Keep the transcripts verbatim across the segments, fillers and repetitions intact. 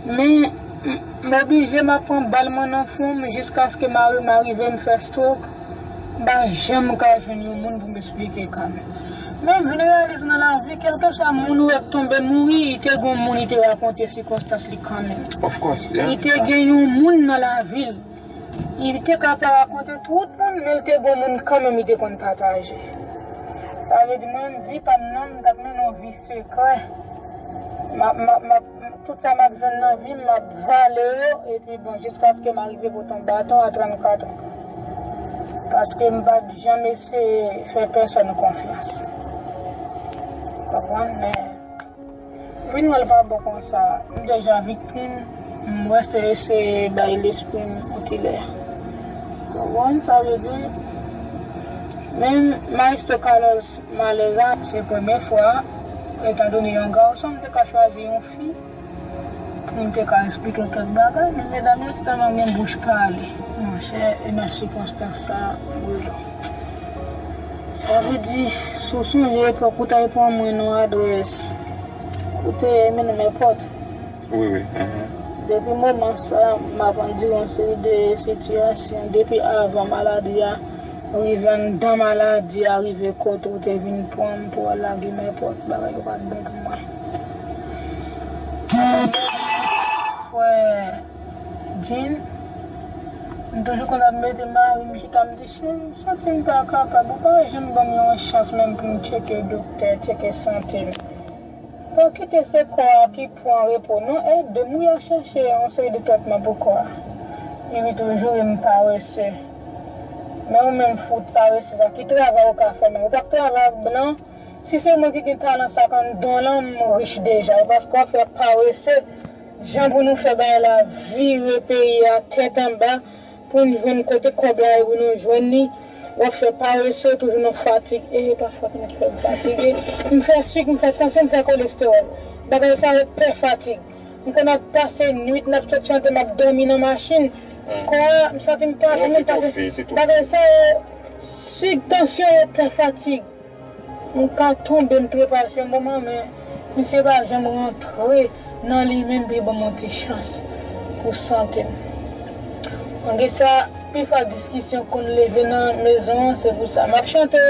Men, m, m oblije m ap pran bal mwen nan fwon m jiskaske mari m arive m fè stroke. M pa janm ka jwenn yon moun pou m esplike ka m. Men m vin reyalize nan lavi, kèlkeswa moun ou wè k tonbe mouri, li te gen yon moun li te rakonte sikonstans li kanmenm. Of course, yeah. Li te gen yon moun nan lavi l. Li te ka pa rakonte tout moun, men li te gen yon moun kanmenm li te konn pataje. Sa vle di, mwen, vi pa m nan, m t ap mennen yon vi sekrè. M ap, m ap, m ap, tout sa m ap jwenn nan vi m, m ap vale yo, epi bon, jiskaske m arive pote yon baton a trannkat an. Paske m pa t janm eseye fè pèsòn konfyans. Konprann? Men, vin wè l pa bon konsa. M deja viktim, m wè se eseye bay lespri m yon ti lè. Konprann? Sa vle di, men Maestro Carlos Malèza, se premye fwa, etandone yon gason, m te ka chwazi yon fi pou m te ka esplike kèk bagay, men medam yo tèlman gen bouch pale. Monchè, e nan sikonstans sa, Bruno. Sa vle di, si w sonje epòk ou t al pran mwen nan adrès, ou te mennen m èpòt. Wi, wi. Depi moman sa, m ap andire yon seri de sitiyasyon. Depi avan maladi a, rive anndan maladi a, rive kote ou te vin pran m pou al lage m èpòt, bagay yo pa t bon pou mwen. Frè Jean, m toujou konn ap mete mari m chita, m di, cheri, m santi m pa kapab, ou pa janm ban m yon chans menm pou m tcheke doktè, tcheke sante m. Pa kite se kò a ki pran repo non, ede m wi a chèche yon seri de tretman pou kò a. Epi toujou e m parese. Men ou menm fout parese sa, ki travay ou ka fè menm? Ou p ap travay ak blan? Si se mwen ki gen talan sa k anndan w lan, m rich deja. E paske w ap fè parese, jan pou nou fè bagay la vire peyi a tèt anba, pou n jwenn kote kòb la ye pou nou jwenn li. W ap fè parese, toujou nan fatig. E pafwa ki nou fè m fatige. M fè sik, m fè tansyon, m fè kolestewòl. Bagay sa yo pè fatig. M konn ap pase nwit, n ap sot chante, m ap dòmi nan machin. Kò a, m santi m pa janm pase. Bagay sa yo, sik, tansyon yo pè fatig. M ka tonbe, m trepe al sou yon moman, men misye pa janm rantre nan li menm pou l ban m yon ti chans pou sante m. Malgre sa, pifwa diskisyon konn leve nan mezon an, se pou sa. M ap chante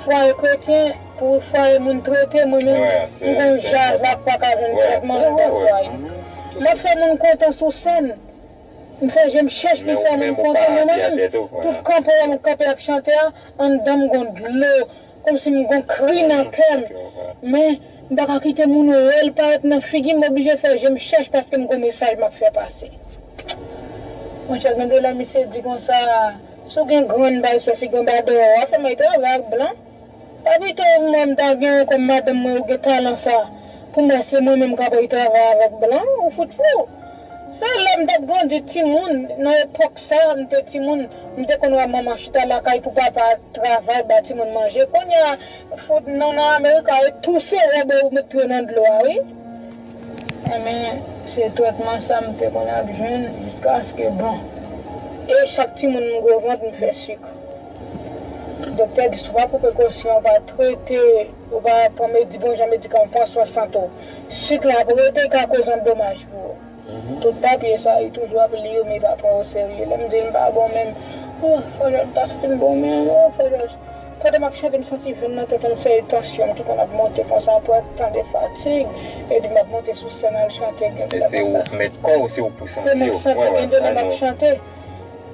fwaye kretyen, pou fwaye moun trete, mwen menm, m gon jazz la k pa ka jwenn tretman anndan fwaye. M ap fè moun kontan sou sèn. M fè je m chèch pou m fè moun kontan, men mwen menm, tout kanpe a m kanpe ap chante a, anndan m gon dlo, kòmsi m gon kri nan kè m. Men, m pa ka kite moun wè l parèt nan figi m, m oblije fè je m chèch paske m gon mesaj m ap fè pase. Monchè, gen de lè misye di konsa, si w gen grenn bay sou figi w anba dèyè w, w ap fè m al travay ak blan. Pa pito mwen m ta gen kòm madanm mwen ou gen talan sa. Pou mwen se mwen menm k ap al travay avèk blan, ou fout fou. Se lè m t ap grandi timoun, nan epòk sa, m te timoun, m te konn wè manman chita lakay pou papa travay ba timoun manje. Kounye a, fout nou nan Amerik a, e touse wè ou met pye w nan dlo a, wi. Enben, se tretman sa m te konn ap jwenn jiskaske, bon. E chak timoun m gwo vant, m fè sik. Doktè di, si w pa pran prekosyon, w pa trete, w pa pran medi-, bon jan medikaman, pran swen sante w, sik la ap rete, e ka koz yon domaj pou ou. Tout papye sa, li toujou ap li yo, men li pa pran yo serye. Lè m di l m pa bon menm, oh, Frè Jòj, m pa santi m bon menm, oh, Frè Jòj. Pandan m ap chante, m santi venn nan tèt mwen, se tansyon m ki konn ap monte konsa, apre tan de fatig, epi m ap monte sou sèn al chante, gen de lè konsa. E se ou k mèt kò w, se ou pou santi w. Se mwen k santi, gen de lè m ap chante.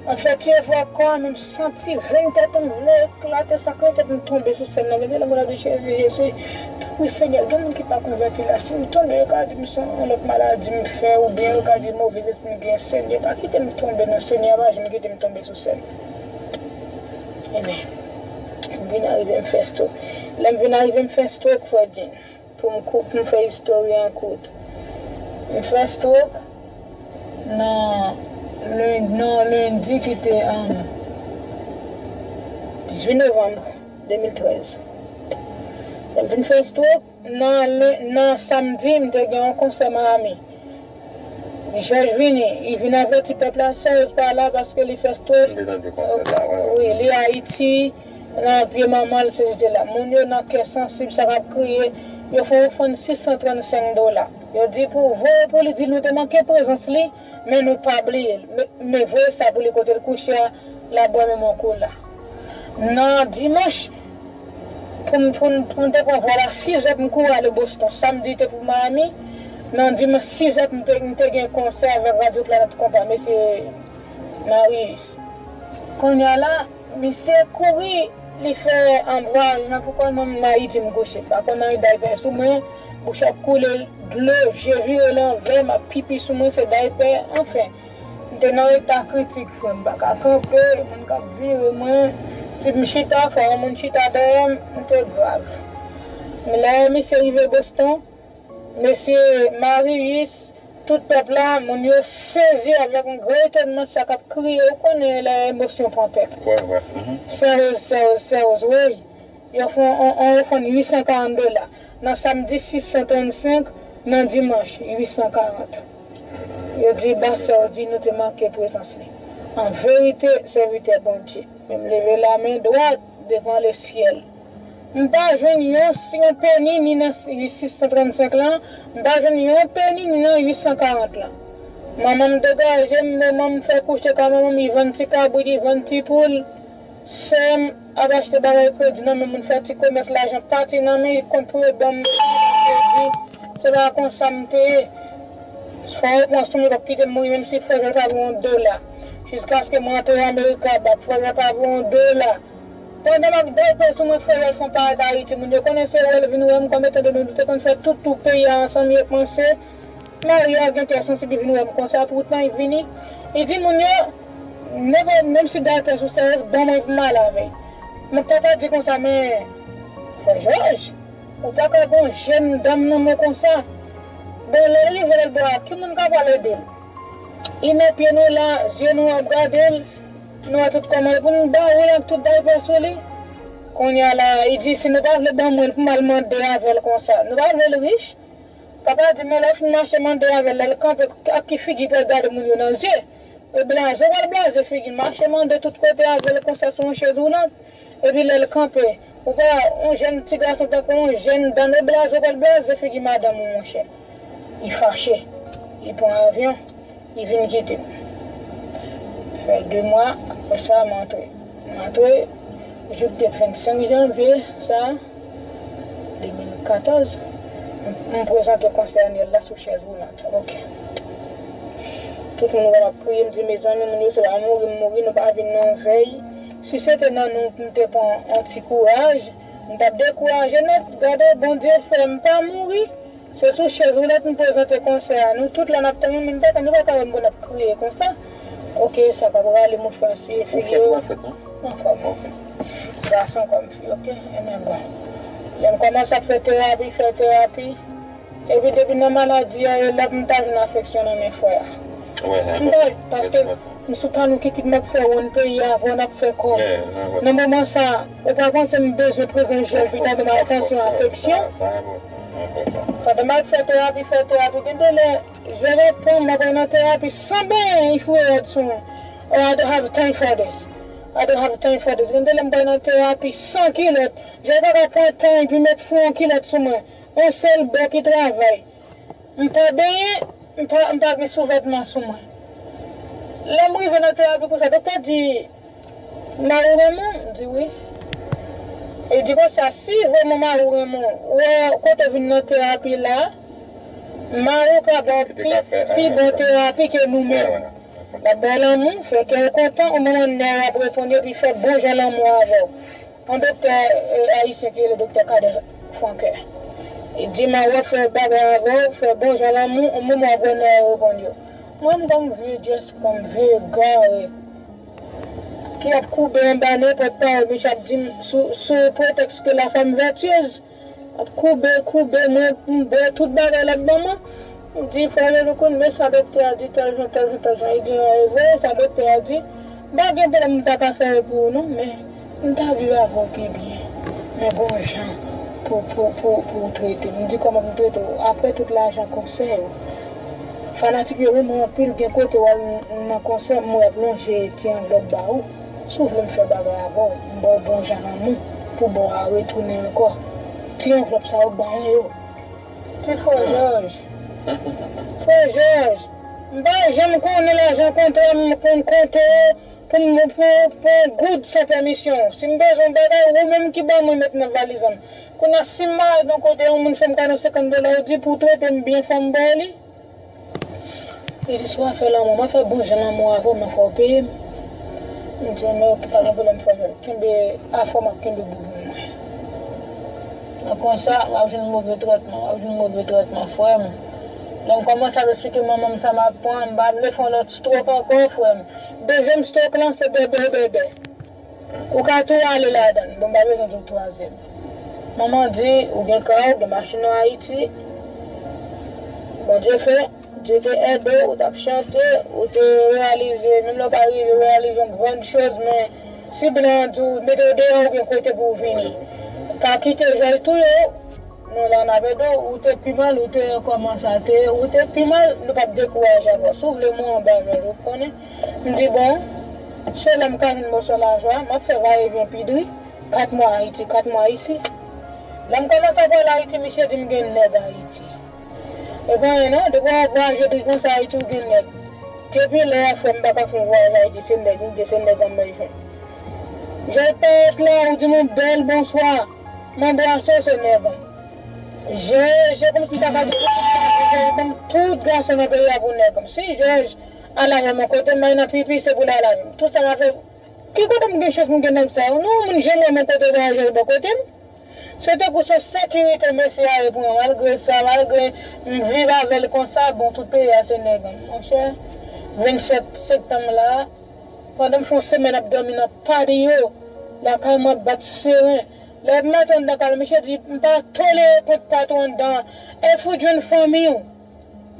Anfèt, se vwa kò a, men m santi venn tèt mwen vle eklate, sa k ret tèt m tonbe sou sèn nan. Gen de lè m ap di, Jezi, Jezi, wi, Senyè, gen moun ki pa konvèti la. Si m tonbe, yo ka di m se yon lòt maladi m fè, oubyen yo ka di movèz M gen Senyè, pa kite m tonbe non, Senyè pa janm kite m tonbe sou sèn. Ebyen, m vin arive m fè stroke. Lè m vin arive m fè stroke, Frè Jean, pou m kou-, pou m fè istòri an kout. M fè stroke nan len-, nan lendi ki te, um, dizuit novanm de mil trèz. Lè m vin fè stroke, nan len-, nan samdi, m te gen yon konsè Miami. Jòj vini, li vin avèti pèp la, Serge pa la paske li fè stroke. M te tande konsè sa, wi, wi. Wi, li Ayiti, nan pye manman l, se li te la. Moun yo nan kè sansib, sa k ap kriye, yo fè ofrann sis san trannsenk dola. Yo di pou voye pou li, di nou te manke prezans li, men nou pa bliye l. Men, men voye sa pou li kote l kouche a, l ap bwè menm yon kola. Nan dimanch, pou m, pou m, pou m te pran vòl a sizè pou m kouri ale Boston. Samdi te pou Miami. Nan dimanch sizè pou m te, m te gen konsè avèk Radyo Planèt Konpa, mesye Marius. Kounye a la, misye kouri, li fè anbwal nan pou kòl mwen, m Ayiti m kouche. M pa konn anyen daypè sou mwen, bouch ap koule dlo, je vire lanvè, m ap pipi sou mwen, se daypè, anfen. M te nan eta kritik, frè m, m pa ka kanpe, moun k ap vire mwen. Si m chita, fò yon moun chita dèyè m, m te grav. Men lè misye rive Boston, mesye Marius, tout pèp la, moun yo sezi avèk yon gran etònman, sa k ap kriye, ou konnen lè emosyon pran pèp. Wè, wè. Mhm. Sè Woz, Sè Woz, Sè Woz, wi. Yo fè yon, yon, yon ofrann uit san karant dola. Nan samdi, sis san trannsenk, nan dimanch, uit san karant. Yo di, ba Sè Woz di nou te manke prezans li. An verite, sèvitè Bondye. Men m leve lamen dwat devan lesyèl. M pa jwenn yon, yon peni ni nan sis san trannsenk lan, m pa jwenn yon peni ni nan uit san karant lan. Manman m degaje m, manman m fè kouche kay manman m, li vann ti kabrit, li vann ti poul. Sè m ap achte bagay kredi nan men moun, fè ti komès, lajan pati nan men, li konn pou yo ban m kredi. Se pa konsa m peye. Fò yo pran sou mwen, yo p ap kite m mouri, menm si frè Jòl pa voye yon dola. Jiskaske mwen antre Amerika, ba frè Jòl pa voye yon dola. Pandan m ap dèyè sou mwen, frè Jòl fè yon parèt Ayiti. Moun yo konnen se wè l vin wè m, kòm etan done nou te konn fè tout tou peyi a ansanm, yo panse Maria gen kè sansib, li vin wè m konsa, poutan li vini. Li di moun yo, nenpòt, menm si daypè sou sèyèz, ban mwen pou m ale avè l. Men papa di konsa, men, frè Jòj, ou pa ka gen yon jèn dam nan men konsa. Bon, lè l rive lòtbò a, ki moun k ap pral ede l? Li nan pye nou la, zye nou ap gade l, nou wè tout kòman, pou nou ba ou l ak tout daypè sou li. Kounye a la, li di, si nou pa vle ban mwen l pou m al mande avè l konsa, nou pa vle l rich? Papa di, men lè w fin mache mande avè l, lè l kanpe, ak ki figi pou l gade moun yo nan zye? E blaze, w pral blaze figi l, mache mande tout kote avè l konsa sou yon chèz woulant. Epi lè l kanpe, ou pa, yon jèn ti gason tankou yon jèn dam, e blaze, w pral blaze figi madanm ou, monchè. Li fache, li pran avyon, li vin kite m. Fè de mwa, apre sa, m antre. M antre, jou k te vennsenk janvye, sa, de mil katòz, m, m prezante konsè anyèl la sou chèz woulant. Ok. Tout moun wè m ap kriye, m di, mezanmi, moun yo, se pa mouri m mouri, nou pa vin nan yon vèy. Si se te nan nou pou m te pran yon ti kouraj, m t ap dekouraje nèt. Gade, Bondye fè m pa mouri. Se sou chèz woulant m prezante konsè a. Nou tout la n ap tann, men m pa, nou pa ka wè m bon ap kriye konsa. Ok, sa k ap rale mouchwa sou figi yo. Ou fèt ou pa fèt, non? Anfòm. Ok. Gason kòm fi, ok? Ebyen bon. Lè m kòmanse ap fè terapi, fè terapi. Epi depi nan maladi a, e la pou m ta jwenn afeksyon nan men frè a. M ta, paske m sou talon kikit m ap fè wonn peyi a, avè w n ap fè kò. Nan moman sa, ou pa panse m bezwen prezans Jòj pou ta ban m atansyon, afeksyon? Pandan m ap fè terapi, fè terapi, gen de lè, Jòj ap pran m, m ap al nan terapi san benyen, li foure rad sou mwen. Oh, I don't have time for this. I don't have time for this. Gen de lè m pral nan terapi san kilòt. Jòj pa ka pran tan epi met foure yon kilòt sou mwen. Yon sèl bò ki travay. M pa benyen, m pa, m pa gen souvètman sou mwen. Lè m rive nan terapi konsa, doktè di, mari w renmen w? M di wi. Li di konsa, si vrèman mari w renmen w, wè kote w vin nan terapi la, mari w ka ba w pi, pi bon terapi ke nou menm. L ap ba w lanmou, fè kè w kontan, yon moman nè w ap reponn epi fè bon jan lanmou avè w. Yon doktè, eh, ayisyen ki rele doktè Kader Franquer. Li di, mari w ap fè bagay avè w, fè bon jan lanmou, yon moman w ap wè nè yo reponn yo. Mwen, m tankou vye dyès, kòm vye gare, ki ap koube anba nenpòt pawòl misye ap di m sou, sou pretèks ke la femme vertueuse. Ap koube, koube mwen, m bwè tout bagay l ap ban mwen. M di, frè Jean-Louis, men sa doktè a di, tèl jan, tèl jan, tèl jan. Li di, e vre, sa doktè a di. M pa gen pwoblèm, m ta ka fè l pou ou non, men m ta viv avè w pi byen. Men gon jan pou, pou, pou, pou w trete m. M di, kòman pou m trete w? Apre tout lajan konsè yo. Fanatik yo renmen w anpil, gen kote w al nan konsè, m wè y ap lonje ti anvlòp ba ou. Si w vle m fè bagay avè w, m ba w bon jan lanmou pou ba w a retounen ankò. Ti anvlòp sa yo ban mwen yo. Ti frè Jòj, Frè Jòj, m pa janm konnen lajan kontra m konn konte pou m pou pou yon goud san pèmisyon w. Si m bezwen yon bagay, ou menm ki ban mwen met nan valiz an. Kounye a, si m al nan kote yon moun fè m kado senkant dola, ou di pou w trete m byen, fò m ba w li. Li di, si w ap fè lanmou, m ap fè bon jan lanmou avè w, men fò w peye m. M di, men oke, pa gen pwoblèm, frè Jòj. Kenbe afè w, m ap kenbe boubou mwen. Konsa, w ap jwenn move trètman, w ap jwenn move trètman, frè m. Lè m kòmanse ap esplike manman m sa m ap pran, m pa vle fè yon lòt stroke ankò, frè m. Dezyèm stroke lan, se bèbè, bèbè. Ou ka tou ale ladan l. Bon, m pa bezwen di w twazyèm. Manman di, ou gen kay, ou gen machin an Ayiti. Bondye fè, Dye te ede w, ou t ap chante, ou te reyalize, menm lè w pa rive reyalize yon grann choz, men si blan an di w, mete w deyò, ou gen kote pou w vini. Pa kite Jòj touye w. Non, la n ap ede w, ou te pi mal, ou te kòmanse a te, ou te pi mal, nou p ap dekouraje avè w. Si w vle mwen anba Jòj, ou konnen. M di, bon, se la m ka jwenn mòso lajan, m ap fè vayevyen pi dri, kat mwa Ayiti, kat mwa isi. Lè m kòmanse ap al Ayiti, misye di m gen nèg Ayiti. E pa anyen non, depi w ap vwayaje dri konsa Ayiti, ou gen nèg. Depi lè a, frè m, m pa ka fè yon vwayaj Ayiti, se nèg m gen, se nèg an m bezwen. Jòj parèt la, ou di m yon bèl bonswa, m anbrase w, se nèg an. Je, je kòmsi m ta ka di, kòm tout gason nan peyi a pou nèg an. Si Jòj al avè m yon kote, m al nan pipi, se pou l al avè m. Tout sa m ap fè, ki kote m gen chans pou m gen nèg sa yo? Non, moun janm wè m yon kote, pa Jòj bò kote m. Se tankou se yon sekirite mesye a ye pou mwen, malgre sa, malgre m viv avè l konsa, bon, tout peyi a se nèg an. Monchè, vennsèt septanm la, pandan m fè yon semèn ap dòmi nan patio, lakay mwen ap bat seren. Lè m antre anndan kay la, misye di, m pa tolere kont patwon anndan an. E fout jwenn fanmi w.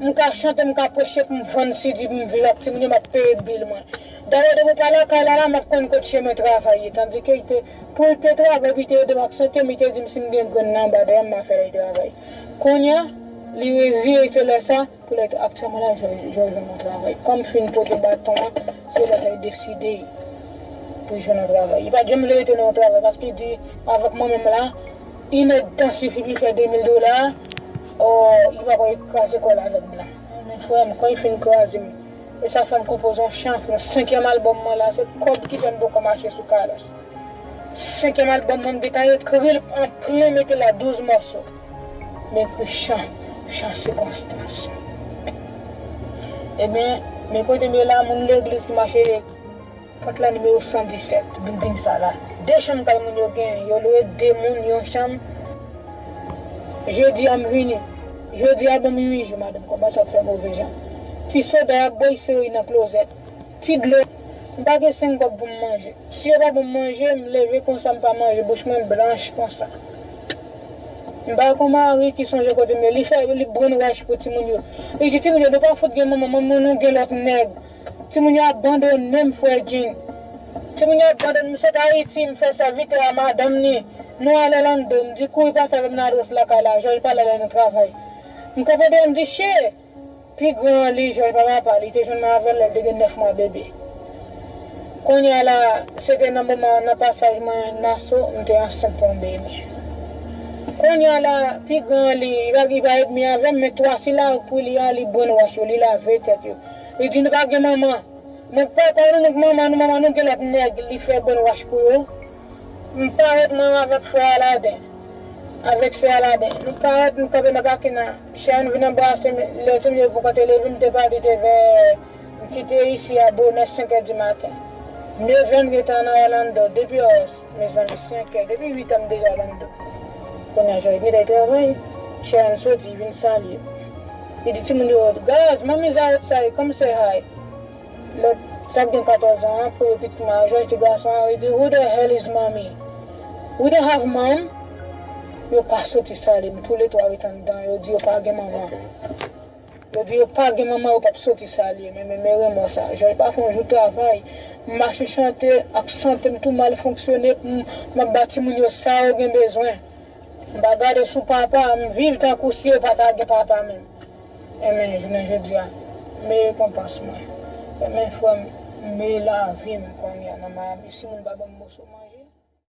M ka chante, m ka preche pou m vann sidi, pou m viv ak timoun yo, m ap peye bil mwen. Dayè, depi w pa lakay la, la, m ap konn kot chemen travay ye. Tandike, li te, pou l te travay, pou l te ede m ak sante m, li te di m si m gen grenn nan anba dèyè m, m a fè l travay. Kounye a, li reziye, se lè sa, pou lè aktyèlman la, Jòj, Jòj jwenn yon travay. Kòm fin pote baton an, se lè sa, li deside pou l jwenn yon travay. Li pa t janm vle rete nan yon travay, paske li di, avèk mwen menm la, inèdtan sifi pou l fè de mil dola, o, li pa pral kraze kò l avèk blan. Men frè m, kan li fin kraze m, e sa fè m konpoze yon chan, yon senkyèm albòm mwen la, se kòb ki fè m poko mache sou kalas. Senkyèm albòm mwen, m gentan ekri l an plen, mete la douz mòso. M ekri chan, chan sikonstans. Ebyen, men kote m ye la, moun legliz ki mache pòt la nimewo san disèt, bilding sa la. De chanm kay moun yo genyen, yo lwe de moun yon chanm. Jodi a m vini. Jodi a ban m uit jou, madanm kòmanse ap fè move jan. Ti soda y ap bwè, y sere nan klozèt. Ti dlo. M pa gen senk kòb pou m manje. Si yo pa ban m manje, m leve konsa, m pa manje, bouch mwen blanch konsa. M pa gen yon mari ki sonje kote m ye. Li fè, li brainwash pou timoun yo. Li di timoun yo, nou pa fout gen manman, manman nou gen lòt nèg. Timoun yo abandone m, frè Jean. Timoun yo abandone m, m sot Ayiti, m fè sèvitè a madanm ni. Nou al Orlando, m di kouri pase avè m nan adrès lakay la, Jòj pale lè nan travay. M kanpe deyò, m di, che! Pi gran an li, Jòj pa papa, li te jwenn mwen avè l lè l te gen nèf mwa bebe. Kounye a la, se te nan moman nan pasaj mwen Naso, m te ansent pou yon bebe. Kounye a la, pi gran an li, li pa, li pa edmi avè m, men twa sila pou li a, li brainwash yo, li lave tèt yo. Li di nou pa gen manman. Nèg papa nou, nèg manman nou, manman nou gen lòt nèg, li fè brainwash pou yo. M parèt mwen avèk frè Aladen, avèk sè Aladen. Nou parèt, nou kanpe nan pakin nan. Sharon vin anbrase m. Lè timoun yo poko te leve, m te pati te vè, m kite isi a bonè senkè di maten. Nevè m gentan nan Orlando, depi os, mezanmi, senkè, depi uitè m deja Orlando. Kounye a, Jòj gentan travay. Sharon soti, vin salye m. Li di timoun yo, guys, mommy's outside, come say hi. Lòt, sa gen katòz an an, premye pitit mwen an, Jòj ti gason an, li di, who the hell is mommy? We don't have mom. Yo pa soti salye m, toulètwa ret anndan, yo di yo pa gen manman. Yo di yo pa gen manman, yo p ap soti salye m, men, men, men renmò sa. Jòj pa fè yon jou travay. M mache chante, ak sante m tou mal fonksyone, m, m ap ba timoun yo sa yo gen bezwen. M pa gade sou papa, m viv tankou si yo pa ta gen papa menm. Enben, jounen jodi a, m rekonpans mwen. Enben, frè m, m lavi m kounye a nan Miami. Si moun pa ban m moso manje,